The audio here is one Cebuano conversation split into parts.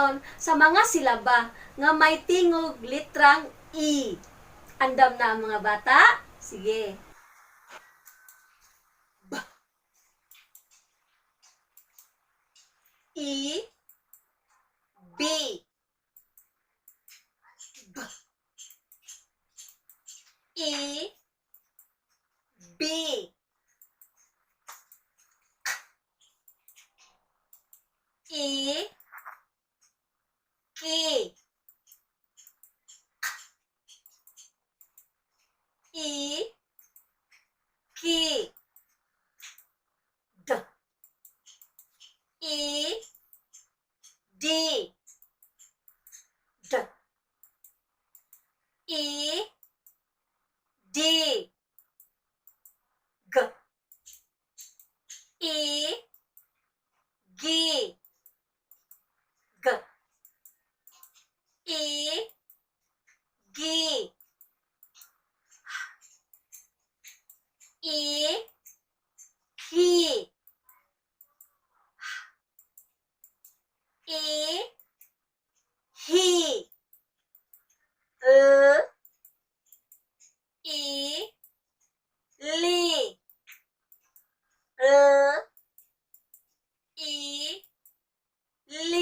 karon sa mga silaba nga may tingog litrang E. Andam na ang mga bata? Sige. B E B B E B E K E K D E D D E D G E G G E G E K E H L E L L E L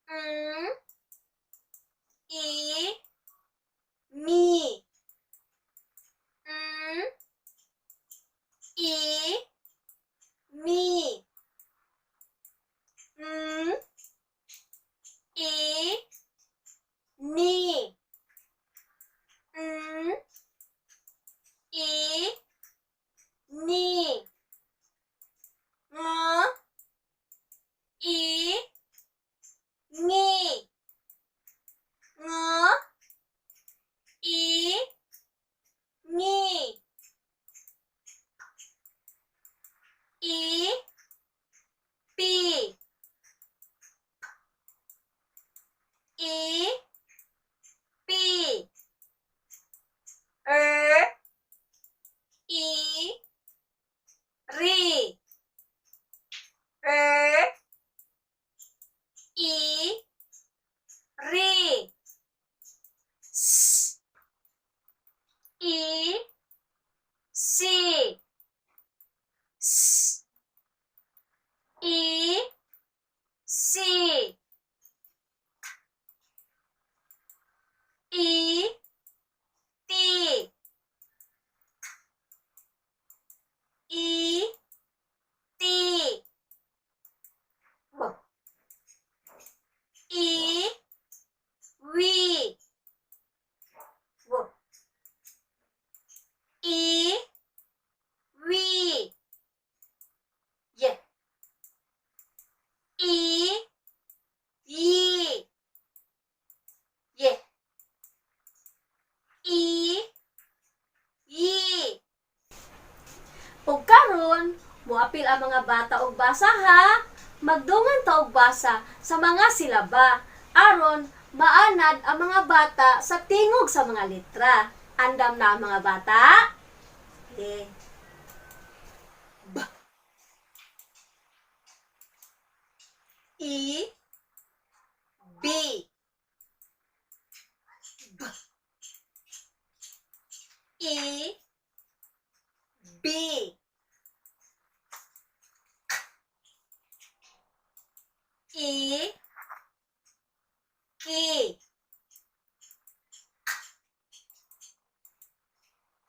M E M M E M M E N M E N Ng E Ng Ng E Ng E P E P R E R R E R S E C S E C E T E T W E W W E W Y E Y Y E Y. Ug karon, moapil ang mga bata og basa ha. Magdungan ta og basa sa mga silaba aron maanad ang mga bata sa tingog sa mga litra. Andam na ang mga bata? Okay. B E B B E B E K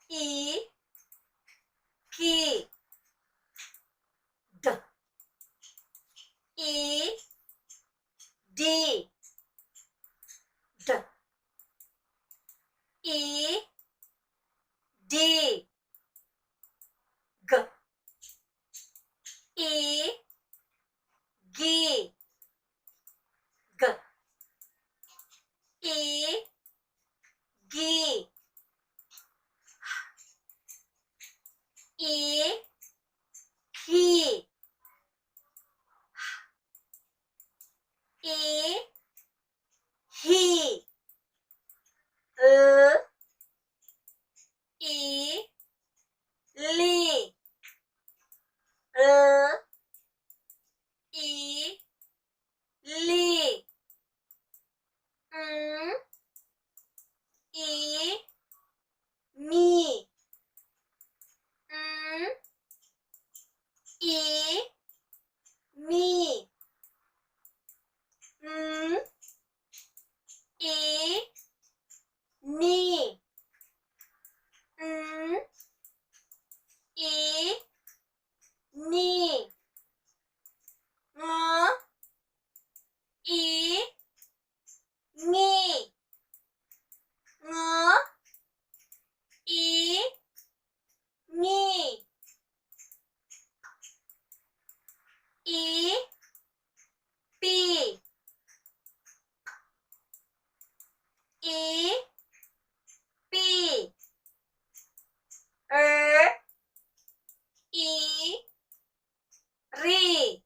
E K D E D D E D G E G G E G E K E H L E L L E M, I, mi. M, I, mi. M, I, ni. N, I, ni. Ng, I, ngi. Ng, I, ngi. I, pi. I, pi. Er, I, ri.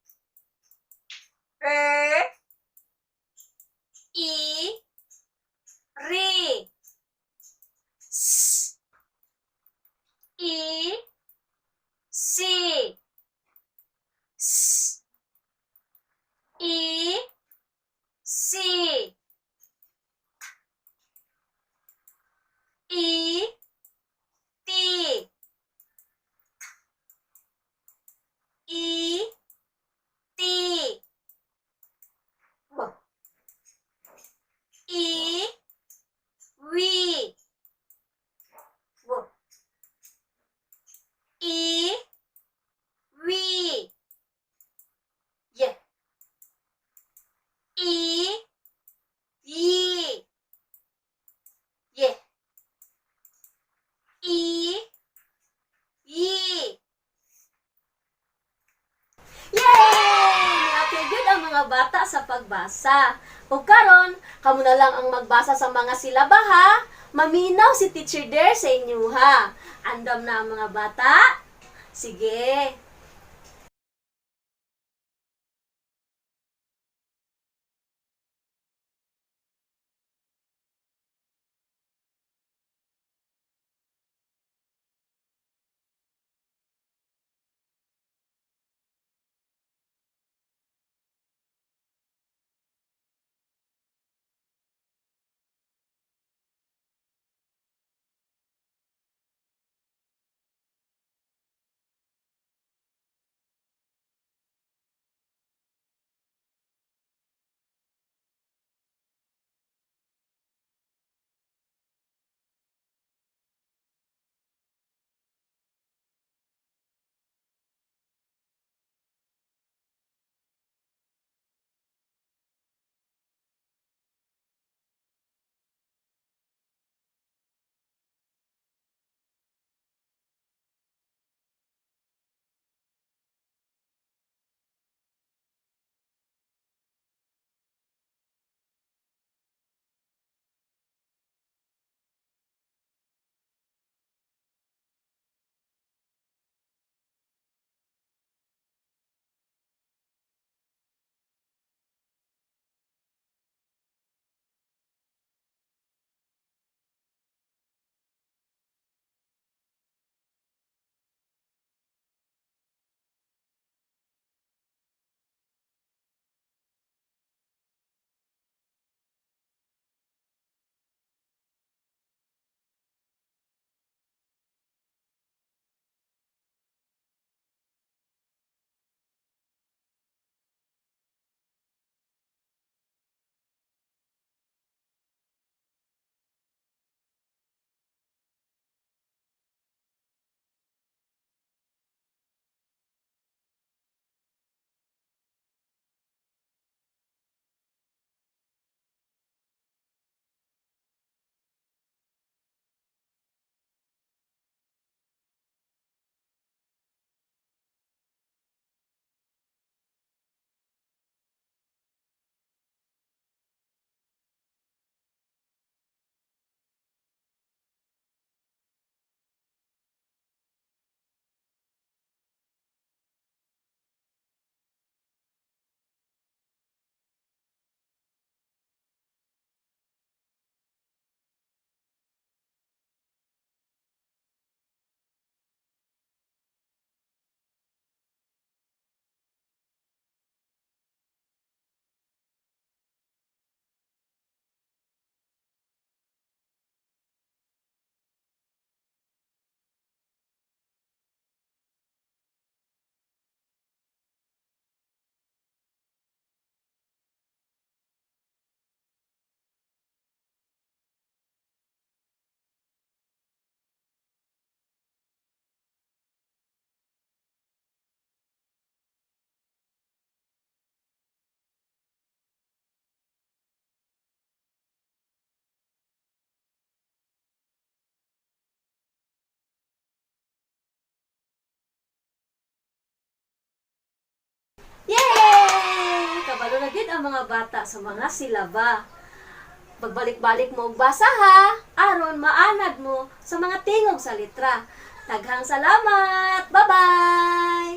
Er, I, ri. S, I, si. S, I, si. I, ti. I, ti. W, I, wi. W, I, wi. Y, I, yi. Y, I, yi. Yay! Niapil gyud ang mga bata sa pagbasa. Ug karon, kamo na lang ang magbasa sa mga silaba ha. Maminaw si Teacher Dare sa inyo ha. Andam na ang mga bata? Sige. Nakahibalo na gid ang mga bata sa mga silaba. Magbalik-balik mo og basa ha, aron maanad mo sa mga tingog sa litra. Daghang salamat. Bye-bye.